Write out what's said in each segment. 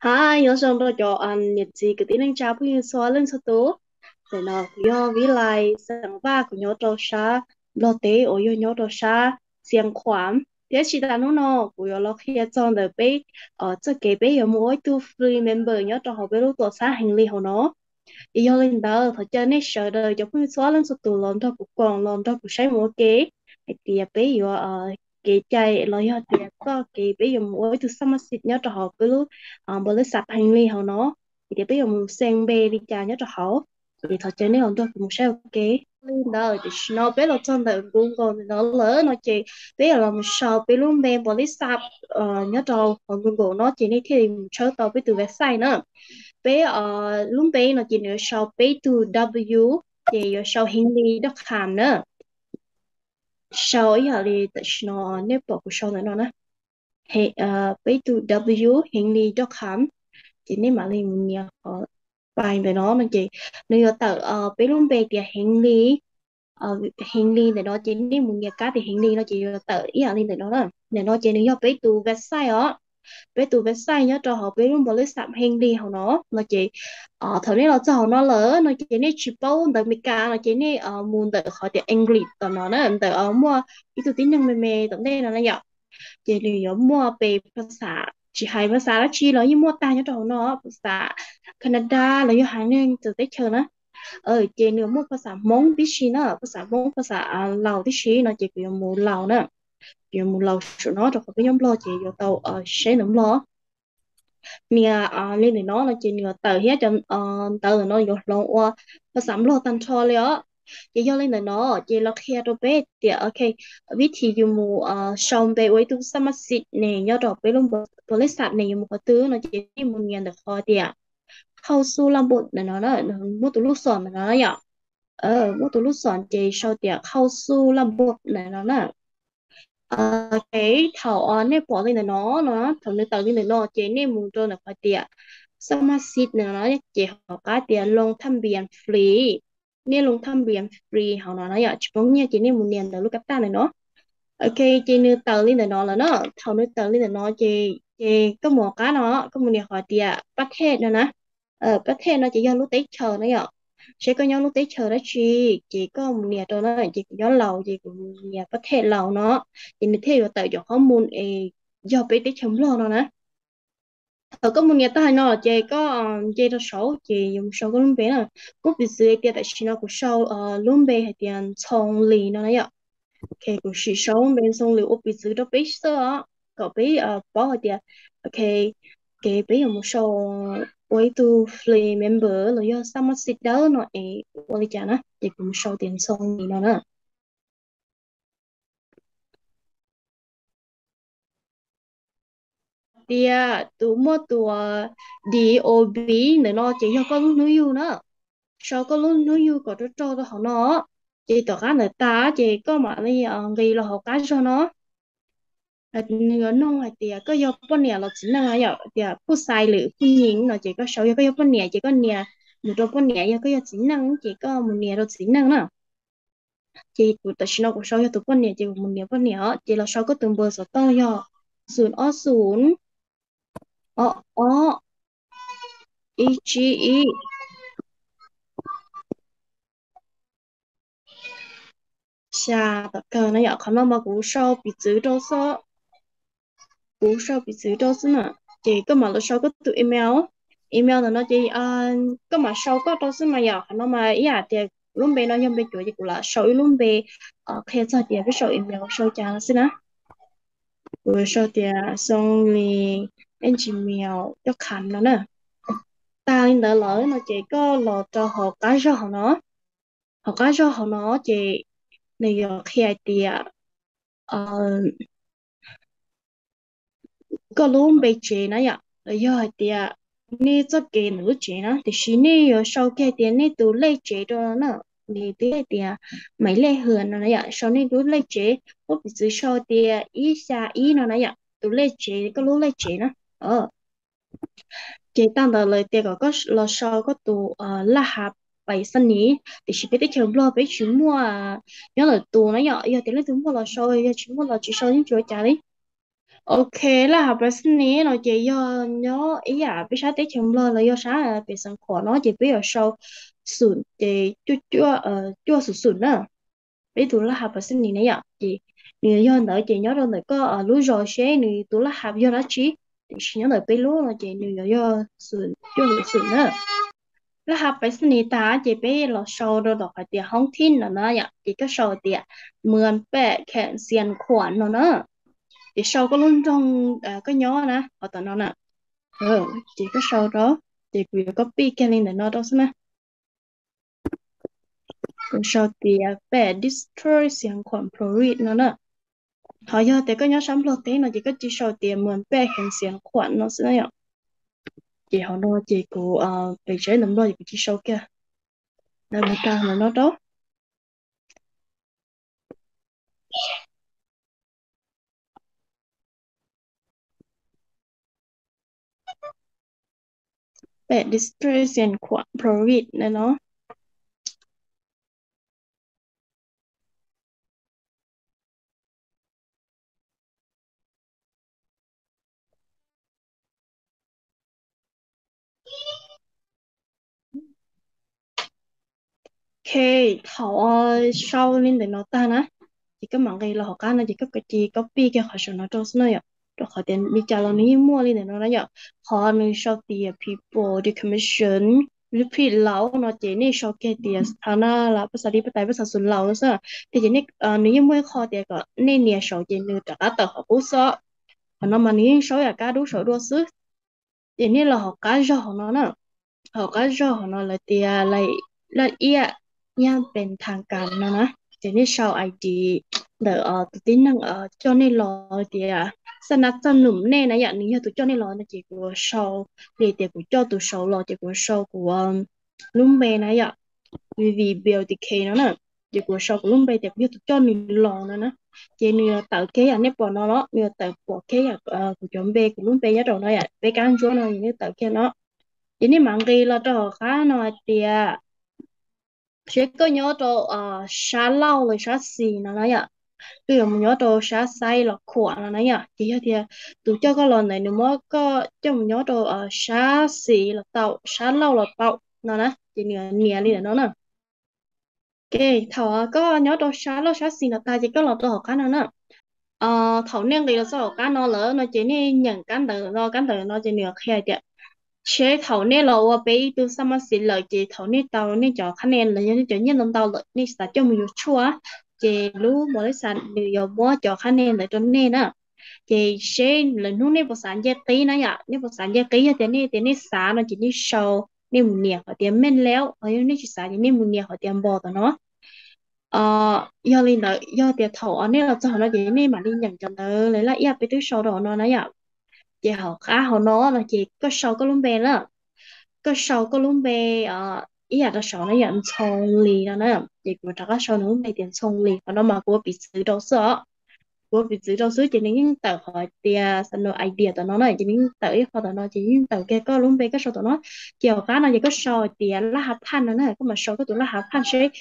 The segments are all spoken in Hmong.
Hais, nyob zoo rau cov niam txiv kwv tij neej tsa phooj ywg txhua leej txhua tus. Ntawm no kuv yog Vib Lais xeem Vaj, kuv nyob rau sab Nplog teb uas yog nyob rau sab Xiav Khuam. Thiab tsis tas hnub no kuv yuav los qhia txog ntawm peb txoj kev peb yuav mus ua ib tug free member nyob rau hauv peb lub tuam txhab Heev Lis hauv no. Es yog li ntawd thov caw nej sawv daws cov phooj ywg txhua leej txhua tus los nrog kuv koom los nrog kuv saib mus ua ke hais tias peb yuav kev cai los yog tias txoj kev peb yuav mus ua ib tug xab mas xij nyob rau hauv peb lub npaus lej xaj Heev Lis hauv no, hais tias peb yuav mus xee npe li cas nyob rau hauv. Ces thov caw nej los nrog kuv mus saib ua ke. Li ntawd tam sim no peb los txog ntawm Google ntawm no lawm no ces peb yuav los mus sau peb lub npe npaus lej xaj nyob rau hauv Google no ces nej thiaj li mus tshawb tau peb tus website na. Peb lub npe no ces nws yuav sau peb tus W, ces yuav sau Heev Lis dot com na. Sau ib yam li tam sim no nej pom kuv sau ntawm no na. Peb tus W Heev Lis dot com, ces nej mam li mus nias qhov pais ntawm no no ces nws yuav tawm peb lub npe tias Heev Lis, Heev Lis ntawm no ces nej mus nias kab tias Heev Lis no ces yuav tawm ib yam li ntawm no na. Ntawm no ces nws yog peb tus website os. Peb tus website nyob rau hauv peb lub npaus lej xaj Heev Lis hauv no no ces thaum nej los txog hauv no lawm no ces nej tsis paub ntawv Meskas no ces nej mus ntawm qhov tias English tom no na, ntawm muaj ib tug tib neeg me me tom ntej no na yom. Ces nws yuav muaj pes phas xas, tsis hais phas xas dab tsi los yeej muaj tag nyob rau hauv no, phas xas Canada los yog haiv neeg txawv teb chaws na. Ces nws muaj phas xas Hmoob tib si na, phas xas Hmoob, phas xas Laus tib si no ces kuv yuav mus Laus na. Kuv yuav mus Laus saum no rau qhov peb nyob Nplog ces yuav tau saib ntawv Nplog. Nias li ntawm no no ces nws yuav tawm thiab cov ntawv ntawm no yuav hloov ua phas xas Nplog tag nrho li os. Ces yog li ntawm no ces los qhia rau peb tias ok, vib thib yus mus sau npe ua ib tug xab mas xij ne nyob rau peb lub npaus lej xaj ne yuav mus qhov twg no ces nej mus nias ntawm qhov tias Qhau Xu Laj Npum ntawm no na, muaj tus lub xom ntawm no na yom. Muaj tus lub xom ces sau tias Qhau Xu Laj Npum ntawm no na. Thaum nej pom li ntawm no no, thaum nws tawm li ntawm no ces nej mus rau ntawm qhov tias xab mas xij ntawm no ces hauv qab tias Loo Thaj Npias Free, nej Loo Thaj Npias Free hauv no na yom, tsis poob nyiaj ces nej mus nias ntawm lub kab taj ntawm no. Ok, ces nws tawm li ntawm no lawm na. Thaum nws tawm li ntawm no ces, ces koj mus hauv qab no, koj mus nias qhov tias Pab Thej no na. Pab Thej no ces yog lub teb chaws na yom. Seb koj nyob lub teb chaws dab tsi ces koj mus nias rau na, ces kuv nyob Laus ces kuv nias Pab Thej Laus no, ces nws thiaj yuav tawm cov qhob mus es yog peb teb chaws Nplog no na. Thaum koj mus nias tag no ces koj nce rau saud ces yuav mus sau koj lub npe na. Muab piv txwv tias tam sim no kuv sau lub npe hais tias Ntxhoo Lis no na yom. Ok, kuv sim sau lub npe Ntxhoo Lis ua piv txwv rau peb xwb os, kom peb paub hais tias ok, kev peb yuav mus sau ua ib tug free member los yog xab mas xij dawb no es ua li cas na, ces kuv mus sau tias Ntxhoo Lis no na. Tias tus muaj tus D O B ntawm no ces yog koj lub hnub yug na. Sau koj lub hnub yug kom rau rau rau hauv no, ces tom qab ntawd tas ces koj mam li nqis los hauv qab zog no. Nws yuav nug hais tias koj yog poj niam los txiv neej na yom, tias phuj xais lwm phuj nyiv no ces koj sau yog koj yog poj niam ces koj nias mus rau poj niam, yog koj yog txiv neej ces koj mus nias rau txiv neej na. Ces kuv tam sim no kuv sau yog tus poj niam ces kuv mus nias poj niam os. Ces los sau koj tus npawb xov tooj yog xum ob xum ob ob ib tsib ib xya tom kawg na yom. Qhov no mas kuv sau piv txwv rau xwb, kuv sau piv txwv rau xwb na. Ces koj mam los sau koj tus email, email ntawm no ces koj mam sau koj rau xwb mas yom. Qhov no mas ib yam tias lub npe no yog npe cuav ces kuv lam sau ib lub npe qhia txog tias peb sau email sau cas no xwb na. Kuv sau tias Ntxhoo Lis at gmail dot com no na. Tag li ntawd lawm no ces koj los rau hauv qab zog hauv no. Hauv qab zog hauv no ces nws yuav qhia hais tias koj lub npe tsev na yom, los yog hais tias nej txoj kev ntawm lub tsev na, tiam sis nej yuav sau kiag tias nej tus lej tsev rau na, nws twb hais tias maiv lej hwm no na yom, sau nej lub lej tsev, muab piv txwv sau tias ib xya ib no na yom, tus lej tsev, koj lub lej tsev na. Ces tag ntawd lawv tias kom koj los sau koj tus laj hav pais xab niv, tiam sis peb teb chaws Nplog peb tsis muaj nyob lawm tus na yom, yog tias leej twg muaj los sau, yog tsis muaj los tsis sau yeej tsis ua cas li. Ok, laj hav Pais Xas Nis no ces yog nyob ib yam peb sab teb chaws Nplog los yog sab pem Xeev Khuam no ces peb yuav sau xum ces cuaj cuaj, cuaj xum xum na. Peb tus laj hav Pais Xas Nis na yom, ces nws yog ntawd ces nyob rau ntawm koj lub zos seb nws tus laj hav yog dab tsi, tiam sis nyob ntawm peb lub no ces nws yuav yog xum cuaj xum xum na. Laj hav Pais Xas Nis tag ces peb los sau rau tom qhov tias hoob thib no na yom, ces koj sau tias Muas Paj Kheem Xias Khuam no na. Ces sau koj lub nroog koj nyob na, qhov tom no na. Ces koj sau rau, ces kuv yuav copy kiag li ntawm no rau xwb na. Kuv sau tias Paj District Xias Khuam Province no na. Ho yog tias koj nyob sab Nplog teb no ces koj cia sau tias Muas Paj Kheem Xias Khuam no xwb na yom. Ces hauv no ces kuv pem tsev ntawm Nplog ces kuv cia sau kiag ntawm no rau. Pem District Xias Khuam Province no. Ok, thaum sau li ntawm no tag na, ces koj mam nqis los hauv qab no ces koj cia copy kiag qhov saum no rau xwb na yom. Rau qhov tias li cas los nws yeej muaj li ntawm no na yom. Qhov nws sau tias People Declaration Republic Laos no ces nej sau kiag tias Thana Las Paj Xas Lis Paj Tais Paj Xas Xus Laus no xwb. Ces ces nws yeej muaj ib qho tias kom nej nias saud ces nws rov qab tawm qhov qub xwb. Qhov no mas nws yeej sau yam kab dub saum dua xwb. Ces nej los hauv qab zog hauv no na. Hauv qab zog hauv no lawv tias laj iab nyaj pes thas kas no na. Ces nej sau ID ntawm tus tib neeg coj nej los tias xaj nab txaj num nej na yom, nws yog tus coj nej los no ces kuv sau li tias kuv coj tus saud los ces kuv sau kuv lub npe na yom, V V B L D K no na. Ces kuv sau kuv lub npe tias kuv yog tus coj nws los no na. Ces nws yuav tawm kiag yam nej pom no los, nws yuav tawm pom kiag yam kuv cov npe, kuv lub npe nyob rau no yom, peb kab ntsuab no nws tawm kiag no. Ces nej mam nqis los rau hauv qab no hais tias seb koj nyob rau sab laug los sab xis no na yom. Koj yuav mus nyob rau sab xais los khuam no na yom. Ces yog tias tus coj koj los ntawd nws muab koj coj mus nyob rau sab xis los tau, sab laug los tau no na, ces nws nias li ntawm no na. Ok, thaum koj nyob rau sab laug sab xis no tag ces koj los rau hauv qab no na. Thaum nej nqis los txog hauv qab no lawm no ces nej nyeem kab ntawv no, kab ntawv no ces nws qhia tias seb thaum nej los ua peb ib tug xab mab xis lawm ces thaum nej tau nej cov qhab nia los yog nej cov nyiaj ntau ntau lawm nej xav coj mus yuav tshuaj, ces lub npau li xav nws yuav muab cov qhab nia ntawd rau nej na. Ces seb lwm hnub nej puas xav nce qib na yom, nej puas xav nce qib, yog tias nej tias nej xav no ces nej sau, nej mus nias qhov tias meej leb, ho yog nej tsis xav ces nej mus nias qhov tias npog tom no. Yog li ntawd yog tias thaum nej los txog no ces nej mam li nyeem cov ntawd lawv laj iab peb twb sau rau hauv no na yom. Ces hauv qab hauv no no ces koj sau koj lub npe na. Koj sau koj lub npe ib yam rau saud na yom, Ntxhoo Lis no na. Ces kuv rov qab sau nws lub npe tias Ntxhoo Lis, qhov no mas kuv ua piv txwv rau xwb os. Kuv ua piv txwv rau xwb ces nws yeej tawm qhov tias xav nws idea tom no na, ces nws yeej tawm ib qho tom no ces yeej tawm kiag koj lub npe koj sau tom no. Ces hauv qab no ces koj sau hais tias laj hav phaj no na, koj mam sau koj tus laj hav phaj seb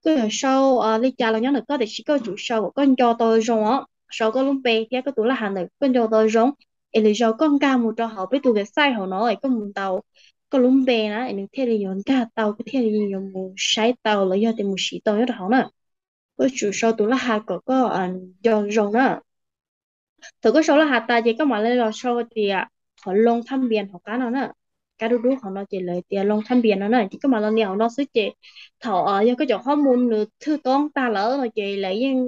koj yuav sau li cas los nyob ntawm koj, tiam sis koj tsum sau kom koj nco tau zoo os. Sau koj lub npe thiab koj tus laj hav ntawm koj nco tau zoo, es lwm zaus koj nkag mus rau hauv peb tus website hauv no es koj mus ntaus koj lub npe na es nws thiaj li yuav nkag tau, koj thiaj li yuav mus saib tau los yog tias mus siv tau nyob rau hauv na. Koj tsum sau tus laj hav kom koj nco zoo na. Thaum koj sau laj hav tas ces koj mam li los sau tias qhov loo thaj npias hauv qab no na. Kab dub dub hauv no ces lawv tias loo thaj npias no na, ces koj mam los nias hauv no xwb ces thaum yog koj cov qhob mus nws thwj toob tag lawm no ces lawv yeej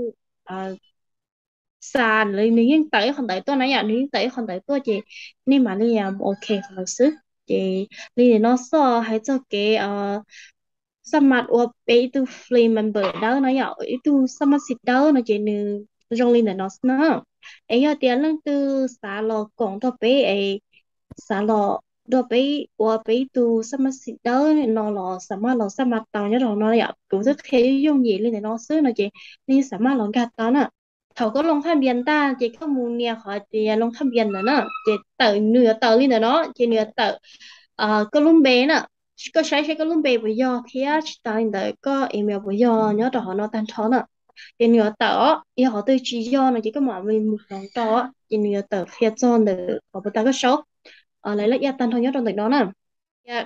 xa, nws yeej tawm ib qho ntawv tuaj na yom, nws yeej tawm ib qho ntawv tuaj ces nej mam li ok qhov ntawd xwb. Ces li ntawm no xwb hais txog kev xab mas ua peb ib tug free member dawb no yom, ib tug xab mas xis dawb no ces nws zoo li ntawm no xwb na. Es yog tias leej twg xav los koom nrog peb es xav los nrog peb ua peb ib tug xab mas xis dawb no los xav mas los xab mas tau nyob rau hauv no yom. Kuv twb qhia yooj yooj yim li ntawm no xwb no ces nej xav mas los nkag tau na. Thaum koj loo thaj npias ntag ces koj mus nias qhov tias loo thaj npias ntawd na, ces tawm, nws yuav tawm li ntawm no ces nws yuav tawm koj lub npe na. Koj saib seb koj lub npe puas yog thiab tsis tas li ntawd koj email puas yog nyob rau hauv no tag nrho na. Ces nws yuav tawm os, yog qhov twg tsis yog no ces koj mam li mus hloov rau. ces nws yuav tawm qhia txog ntawm qhov puas tas koj sau. Lawv laj yaj tag nrho nyob rau ntawm no na.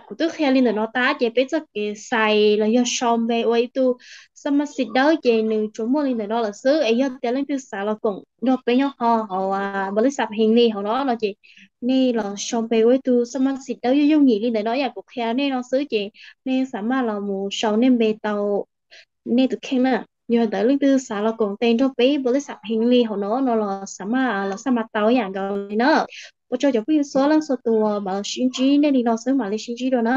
Kuv twb qhia li ntawm no tas ces peb txoj kev xais los yog sau npe ua ib tug xab maj xis dawb ces nws tsuas muaj li ntawm no lawm xwb. Es yog tias leej twg xav los koom nrog peb nyob hauv npaus lej xam heev li hauv no no ces nej los sau npe ua ib tug xab maj xis dawb yooj yooj yim li ntawm no yam kuv qhia nej no xwb ces nej xav maj los mus sau nej npe tau nej tus kheej na. Yog ntawd leej twg xav los koom tes nrog peb npaus lej xam heev li hauv no no los xav maj los xab maj tau yam nkaus li na. Ua tsaug cov phooj ywg txhua leej txhua tus, mam los sib ntsib nej li no xwb mam li sib ntsib dua na.